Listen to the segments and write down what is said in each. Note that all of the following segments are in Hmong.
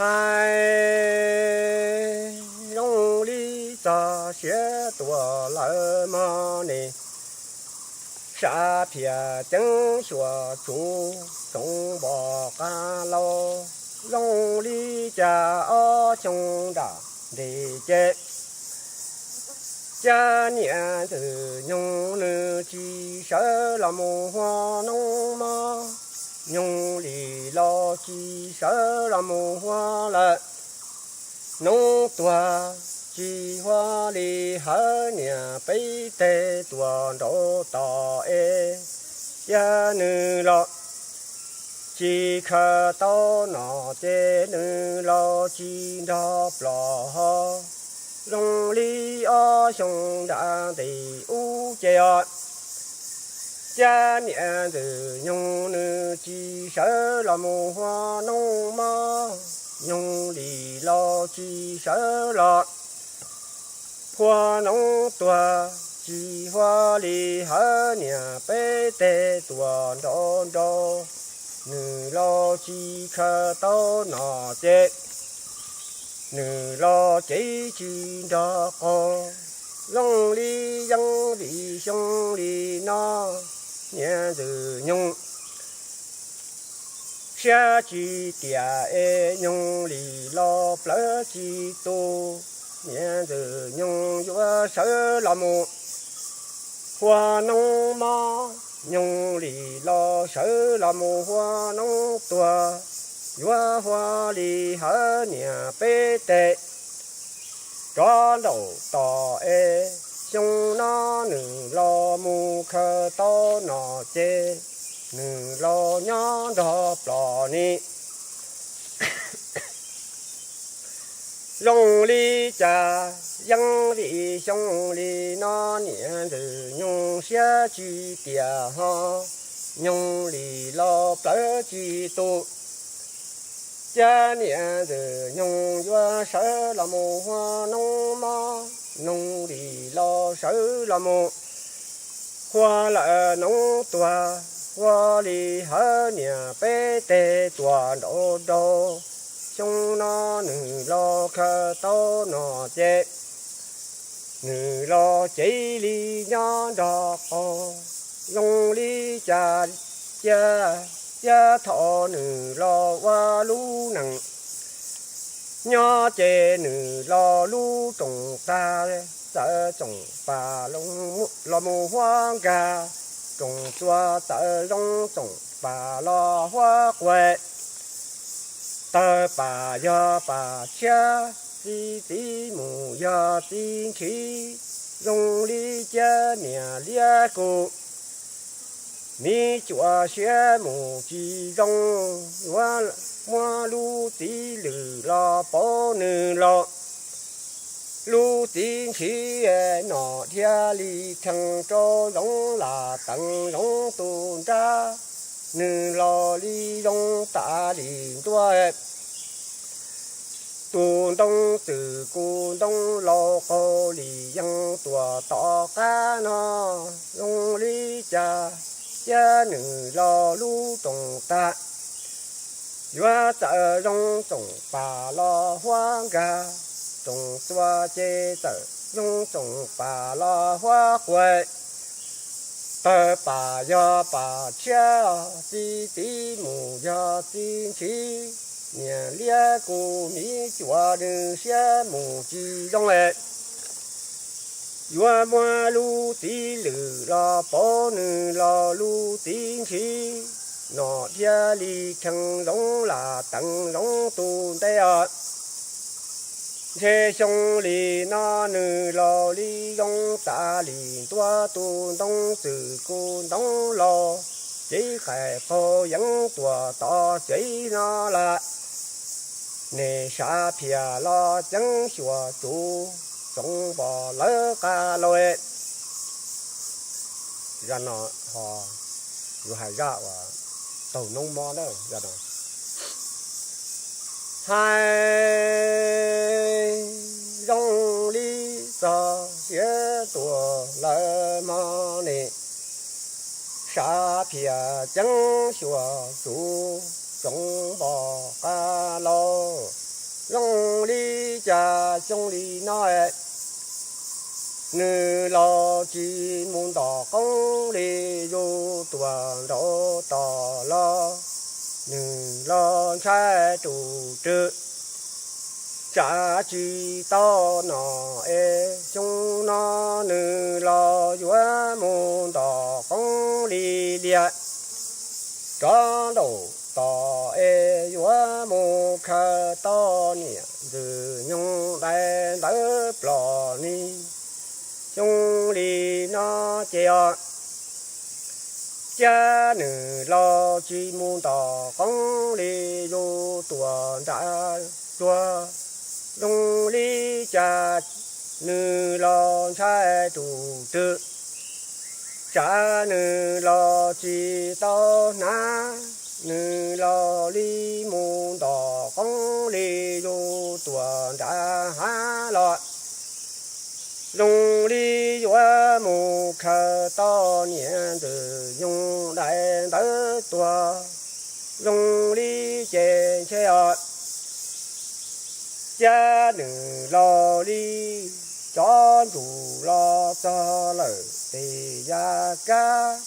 Hais zoo li txog siav tuaj lawm mog ne, sab phiaj ceeb xyuas tsuv tsoov npog qab laug, zoo li cas ob xyoo nram ntes ces cab niam ntxwg nyoog nws tsis sawv los mus hua noob mog, nyoog li los tsis sawv los mus hua lawm. Noob tuag tsis hua li hawv niam peb teg tuaj nraud tos es, yog nws los tsis khaws tau nom ces nws los tsis nrog plom ho, zoo li ob xyoo nram ntes ub ces os, cab niam ntxwg nyoog nws tsis sawv los mus hua noob mog, nyoog li los tsis sawv los hua noob tuag tsis hua li hawv niam peb teg tuaj nraud nraud, nws los tsis khaws tau nom ces nws los cev tsis nrog qaug, zoo li yeeb vim xyoo li no niam ntxwg nyoog siab tsis tiam es nyoog li los plawv tsis tu, niam ntxwg nyoog yuav sawv los mus hua noob mog, nyoog li los sawv los mus hua noob tuag, yuav hua li hawv niam peb teg rov nraum tos es, xyoo no nws los mus khaws tau nom ces nws los nyob nrog plom ni. Zoo li cas yeeb vim xyoo li no niam ntxwg nyoog siab tsis tiam ho, nyoog li los plawv tsis tu, cab niam ntxwg nyoog yuav sawv los mus hua noob mog, nyoog li los sawv los mus hua lawm noob tuag, hua li hawv niam peb teg tuaj nraud nraud, xyoo no nws los khaws tau nom ces nws los cev li nyob nrog qaug, zoo li cas cia, cia thaum nws los ua lub neej nyob ces nws los lub rooj tag, txawm tsoom pas los mus huab nkag, rooj txua txawm zoo tsoom pas los huab quas, tawg pas yog pas tshiab, txi txiv mus yog txiv ntshis, zoo li cia niam liab kuv, miv cuam siab mus tsis zoo, yuav muab lub txiv lwm los pauv nws los. Lub txiv ntshis nom dhia li kheev rau zoov lam teev zoov tus nrab, nws los li zoo tas li ntua. Tus ntoo txwm kuv ntoo laus qaug li yeej tuam tom qab no, zoo li cas cia nws los lub rooj tag, yuav txawm zoo tsoom pas los huab nkag, rooj txua ces txawm zoo tsoom pas los huab quas. Tawg pas yog pas tshiab, txi txiv mus yog txiv ntshis, niam liab kuv miv cuam nws siab mus tsis zoo es, yuav muab lub txiv lwm los pauv nws los lub txiv ntshis, nom dhia li kheev zoov lam teev zoov tus ntej os. Ntshe xyoo li no nws los li zoo tas li ntua, tus ntoo txwm kuv ntoo laus, cev qais qaug yeev tuam tom cev no lawm. Nej sab phiaj los ceeb xyuas tsuv, tsoov npog lawv qab laug. Zaj no ho yuav hais zaj uas taug noob mob na. Hais zoo li txog siav tuaj lawm mog ne, sab phiaj ceeb xyuas tsuv, tsoov npog qab laug. Zoo li cas xyoo li no, nws los tsis mus ntom qoob li, yus tuam nraud tos los, nws los ntshai tus rwg, tsav tsis tau nom es, xyoo no nws los yuav mus ntom qoob li liag, rov nraum tos es yuav mus khaws tau niam ntxwg nyoog dais ntawv plos ni. Xyoo li no ces os, cia nws los tsis mus ntom qoob li, yus tuam nram zuag. Zoo li cas nws los ntshai tus rwg, tsav nws los tsis tau hnav, nws los li mus ntom qoob li, yus tuam nram hav los. Zoo li yuav mus khaws tau niam ntxwg nyoog dais ntawv tuag. Zoo li ces ntshe os, cia nws los li cov ntsuj los txog lawm tes ya kab,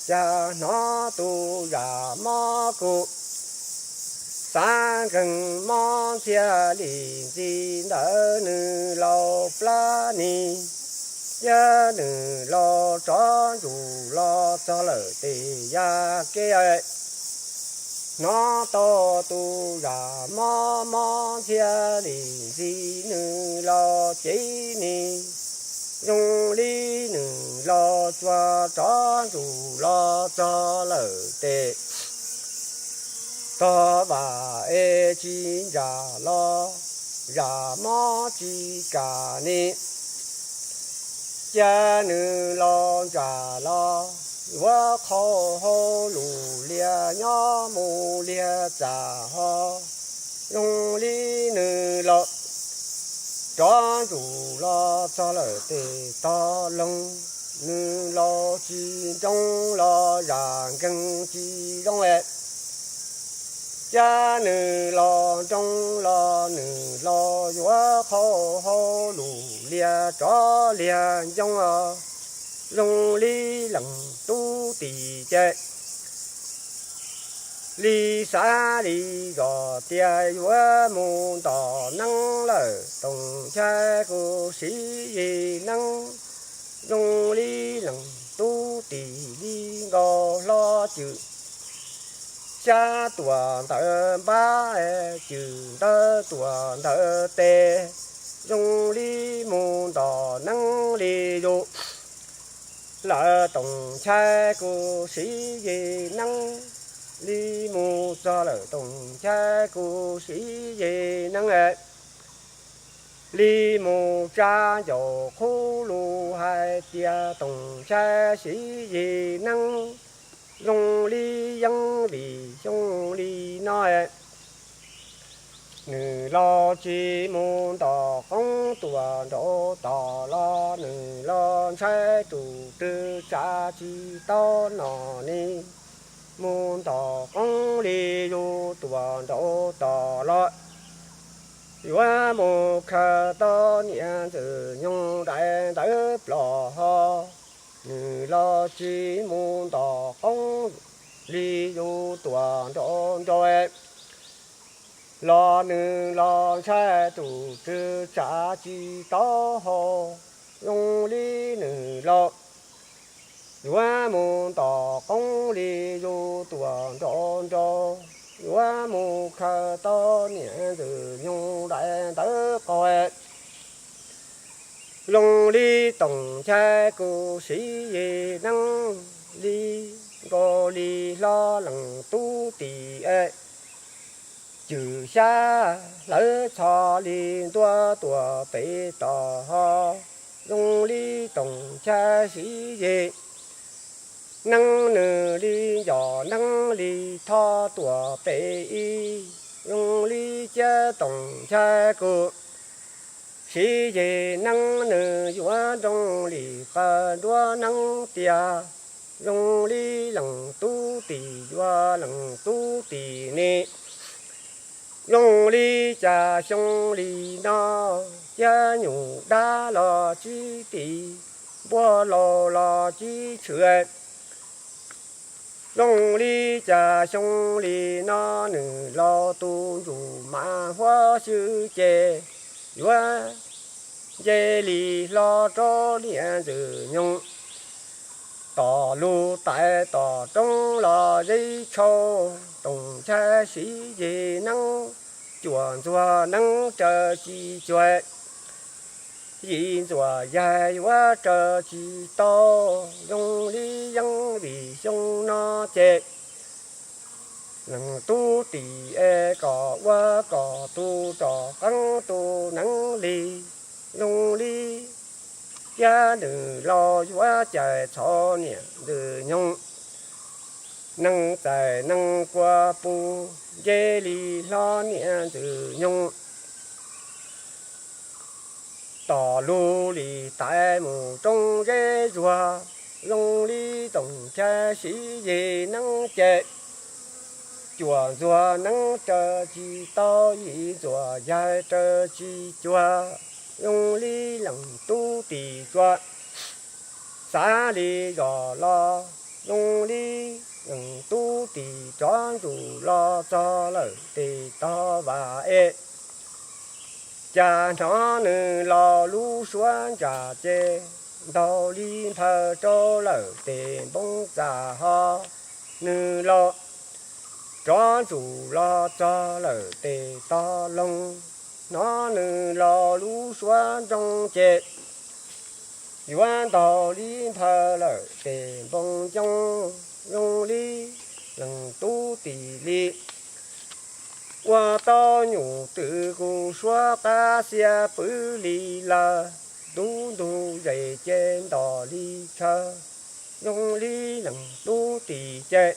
cas hnov tus zam mob kuj xav nkeeg mob ntxhiaj li ntxi ntawd nws laus plab ni. Cia nws los cov ntsuj los txog lawm tes ya kab, hnov tau tus zam mob mob ntxhiaj li ntxi nws los cev ni. Zoo li nws los tsuas cov ntsuj los txog lawm tes tog vam es tsis ntsaj los, zam mob tsis kam ni. Cia nws los ntsaj los yuav qhau hauv lus liag nyob mus liag txaj ho. Zoo li nws los cov ntsuj los txog lawm tes tog loog, nws los tsis nroo los zam nkeeg tsis zoo es. Cia nws los nroo los nws los yuav qhau hauv lus liag tsov liag ncoo os. Zoo li leej tub tim ces li xav li zos tias yuav mus ntom neeb lawm, Toom Nchai kuj siv yig neeb. Zoo li leej tub tim li nkaus hlo cwm xyab tuam ntawm npab, cwm ntawd tuam ntawm tes. Zoo li mus ntom neeb li yus lawm, Toom Nchai kuj siv yig neeb. Li mus txog lawm, Toom Nchai kuj siv yig neeb. Li mus tsa ncaus qhuab lus hais tias Toom Nchai siv yig neeb. Zoo li yeeb vim xyoo li no, nws los tsis mus ntom qoob, tuam nraud tos los nws los ntshai tus rwg, tsav tsis tau nom ni. Mus ntom qoob li yus tuam nraud tos los yuav mus khaws tau niam ntxwg nyoog dais ntawv plos ho. Nws los tsis mus ntom qoob li yus tuam nraud nraud los nws los ntshai tus rwg, tsav tsis tau hau. Zoo li nws los yuav mus ntom qoob li yus tuam nraud nraud, yuav mus khaws tau niam ntxwg nyoog dais ntawv qaug. Zoo li Toom Nchai kuj siv yig neeb, li nkaus li hlo leej tub tim es, cwm xyab hlawv txho li ntuav tuam pem tos ho. Zoo li Toom Nchai siv yig neeb, nws li ncov neeb li thoj tuam pem ib. Zoo li cia Toom Nchai kuj siv yig neeb, nws yuav nroo li qawg nruab neeb tiag. Zoo li leej tub tim yuav leej tub tim ni, Zoo li cas xyoo li no, thiab nyuj dab los tsis tim, npua laus los tsis tshwm. Zoo li cas xyoo li no, nws laus tus ntsuj mas huab xyw ces yuav nce li hlo rau niam ntxwg nyoog. Tom lug tais tom roob los zeb tshau, toom nchai siv yig neeb, cuam ntxuag neeb raws tsis cuag. Yim ntxuam yaig yuav raws tsis tau, zoo li yeeb vim xyoo no ces leej tub tim es kom ua kom tus rov qeeb tus neeb li. Zoo li thiab nws laus yuav cais txhov niam ntxwg nyoog, neeg txais neeg kua puj nce li hlo niam ntxwg nyoog. Tom lug li tais mus roob zeb zuag, zoo li toom nchai siv yig neeb ces cuam ntxuag neeb raws tsis tau, yim ntxuam yaig raws tsis cuag, zoo li leej tub tim tsuas xav li zos los, zoo li leej tub tim rov ntsum los txog lawm tes tog vam es. Cas hnov nws laus lub suab ntsa ces ntaug li nphaws rau lawm tes npoo txas ho, nws laus rov ntsum los txog lawm tes tog loog. Hnov nws laus lub suab nroo ces yuav ntaug li nphaws lawm tes npoo ncoo, zoo li leej tub tim li ua tau nyuj twm kuv suab qab xia pwv li lawm, tub ntug zes ces ntom li chaw, zoo li leej tub tim ces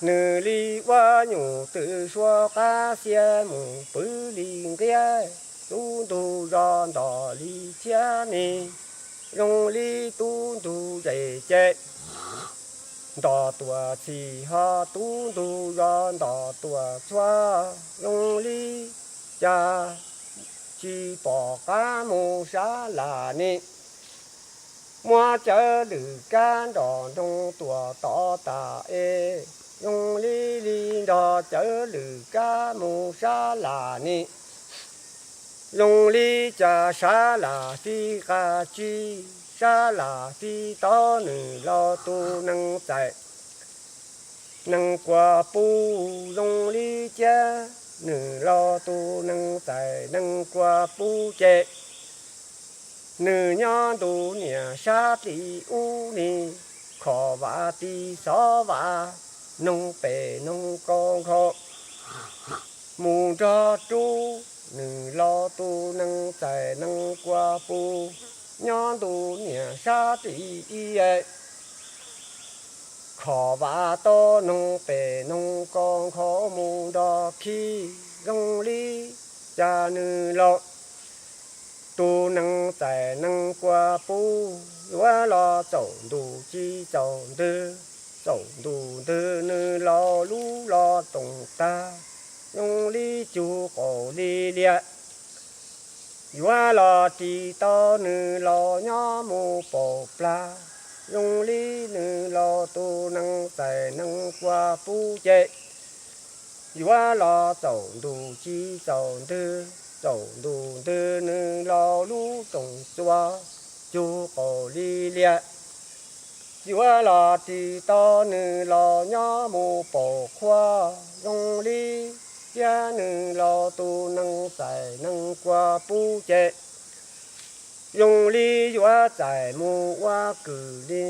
nws li ua nyuj twm suab qab xia mus pwv li nqiab, tub ntug zos ntom li thiab ne, zoo li tub ntug zes ces ntom tuam txhim ho, tub ntug zos ntom tuam txhua, zoo li cas tsis pom qab mus sab las ne. Muab cawv lwm kab nrog nroo tuam tod tas es, zoo li li nrog cawv lwm kab mus sab las ne. Zoo li cas sab las fij qab tsib, sab las fij tau nws laus tus neeg txais neeg kua puj, zoo li thiab nws laus tus neeg txais neeg kua puj ces nws nyob ntu niam sab tim ub ni, khom vam ti xov vam, noog pem noog kaus nkhaus mus nrog rub nws laus tus neeg txais neeg kua puj nyob ntu niam sab tim ib. Khom vam tau noog pem noog kaus nkhaus mus nrog khib, zoo li cas nws laus tus neeg txais neeg kua puj yuav los txaus ntuj tsis txaus ntwg, txaus ntuj ntwg nws laus lub los toom tag, zoo li cug qaum li lias yuav los ris tau nws laus nyob mus paum plag, zoo li nws laus tus neeg txais neeg kua puj ces yuav los txaus ntuj tsis txaus ntwg, txaus ntuj ntwg nws laus lub rooj txua, cug qaum li lias yuav los ris tau nws laus nyob mus paum qhuav, zoo li thiab nws laus tus neeg txais neeg kua puj ces zoo li yuav txais mus ua kwm li,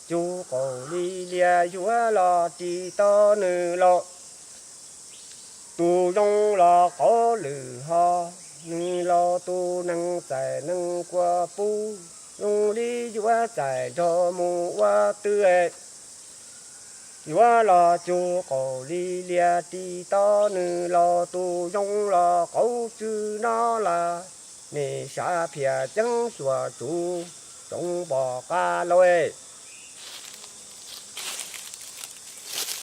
cug qaum li lias yuav los ris tau nws laus tus zoo los qauv lwm ho, nws laus tus neeg txais neeg kua puj zoo li yuav txais nrog mus ua twg, yuav los cug qaum li lias ris tau nws laus tus zoo los qauv tswj no las, nej sav phiaj ceeb xyuas tsuv tsoov npom qab lauj.